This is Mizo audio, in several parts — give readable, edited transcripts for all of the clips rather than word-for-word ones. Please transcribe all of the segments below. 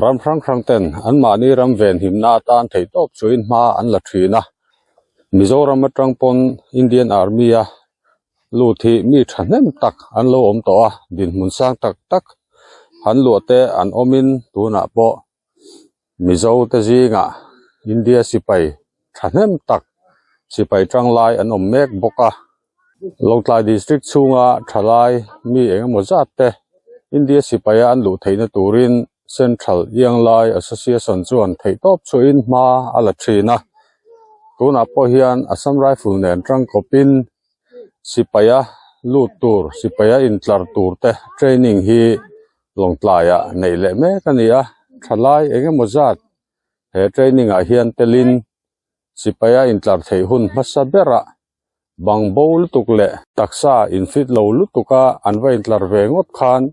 Ram hrang hrang ten anmahni ram venhimna atan theihtawp chuin hma an la thin a. Mizoram atang pawn Indian Army a lut hi mi thahnem tak an lo awm tawh a, dinhmun sang tak tak han luah te an awmin tunah pawh Mizo te zingah India sipai thahnem tak sipai tanglai an awm mek bawk a. Lawngtlai District chhunga thalai mi engemaw zat te India sipaia an luh theihna turin Central Ianglai Association chuan theihtawp chhuahin hma a la thin a. Tunah pawh hian Assam Rifle nen tangkawpin sipaia lut tur, sipaia intlar tur te training hi Lawngtlaiah neih leh mek a ni a. Thalai engemaw zat he training ah hian telin sipaia intlar theih hun hmasa berah Bang bo lutuk leh taksa infit lo lutuka an va intlar ve ngawt khan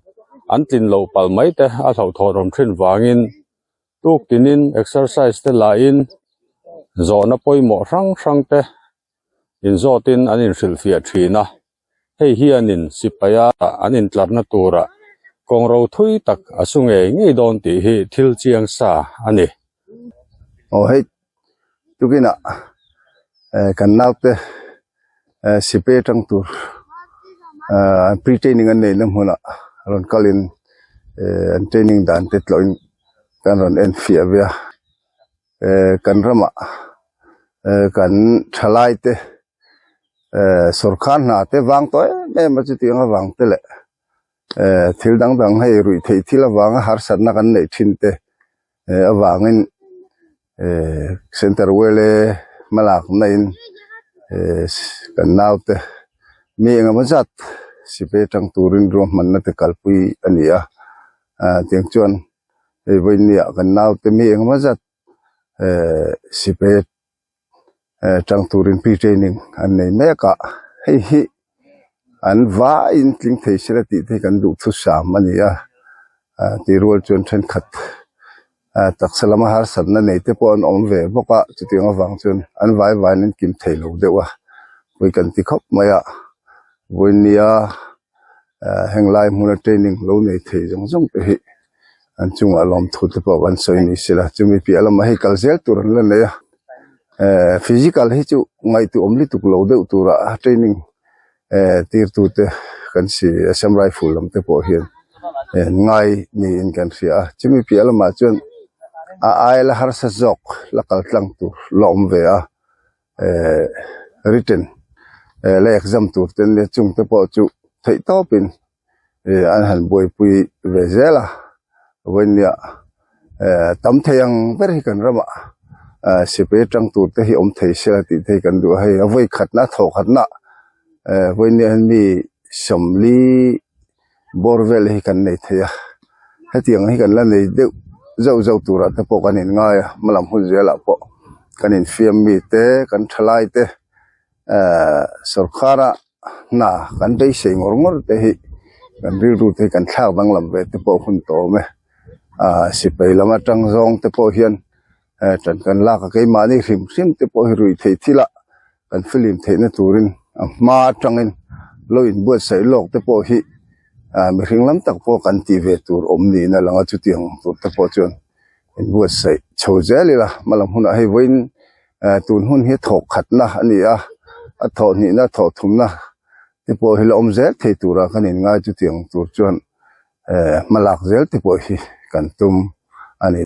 an tlin loh palh mai te a hlauhthawhrawm thin vangin tuk tinin exercise te lahin zawhna pawimawh hrang hrang te inzawtin an inhrilhfiah thin a, hei hianin sipaia an intlarna tura kawng ro thui tak a su ngei ngei dawn tih hi thil chiang sa a ni. Aw hei tukinah eh kan naute eh sipai atang tur ah pre training an neihna hmunah rawn kalin eh an training dan te tlawhin kan rawn en fiah ve a eh kan ramah eh kan thalai te eh sawrkar hna te vang tawh em em a chutiang avang te leh eh thil dang dang hei ruih theih thil avanga harsatna kan neih thin te. eh avangin eh center wele hmalak na in eh kan naute mi engemaw zat sipai atang turin ruahmanna te kalpui a ni a ah tiang chuan hei vawinia kan naute mi engemaw zat eh sipai eh tang turin pre training an nei mek a hei hi an vaiin tling thei sela tih te hi kan duh thusam a ni a ah tih rual chuan thenkhat ah taksa lama harsatna nei te pawh an awm ve bawk a chutiang avang chuan an vai vaiin an kim thei lo deuh a pawi kan ti khawp mai a vawinia ah heng lai hmuna training lo nei thei zawng zawng te hi an chungah lawmthu te pawh kan sawi ni sela chumi piah lamah hei kal zel tur an la nei a eh physical hi chu ngaihtuah awm lutuk lo deuh tura training eh tir tu te kan si assam rifle lam te pawh hian eh ngai niin kan hria a chumi piah lamah chuan a aia la harsa zawk la kal tlang tur la awm ve a eh written eh la exam tur te nia chung te pawh chu theih tawpin eh an han buaipui ve zel a vawinia eh tam thei ang ber hi kan ramah eh sipai atang tur te hi awm thei se tih te hi kan duh a hei a vawi khatna a thawh khatna eh vawinia hian mi sawmli bawr vel hi kan nei thei a hetiang hi kan la nei deuh zauh zauh turah te pawh kan inngai a hmalam hun zelah pawh kan infiam mi te kan thalai te eh sawrkara hna kan beisei ngawr ngawr te hi kan rilru te hi kan thlak danglam ve te pawh hun tawh awm e ah sipai lam atang zawng te pawh hian eh ṭan kan lak a keimahni hrim hrim te pawh hi ruih theih thil ah kan filim theihna turin a hma atangin lo inbuatsaih lawk te pawh hi ah mihring lam tak pawh kan tih ve tur awm niin a lang a chutiang tur te pawh chuan inbuatsaih chho zel ila hmalam hunah hei vawiin eh tun hun hi thawh khatna a ni a a thawh hnihna thawh thumna te pawh hi la awm zel thei tura kan inngai chutiang tur chuan eh hmalak zel te pawh hi kan tum a ni.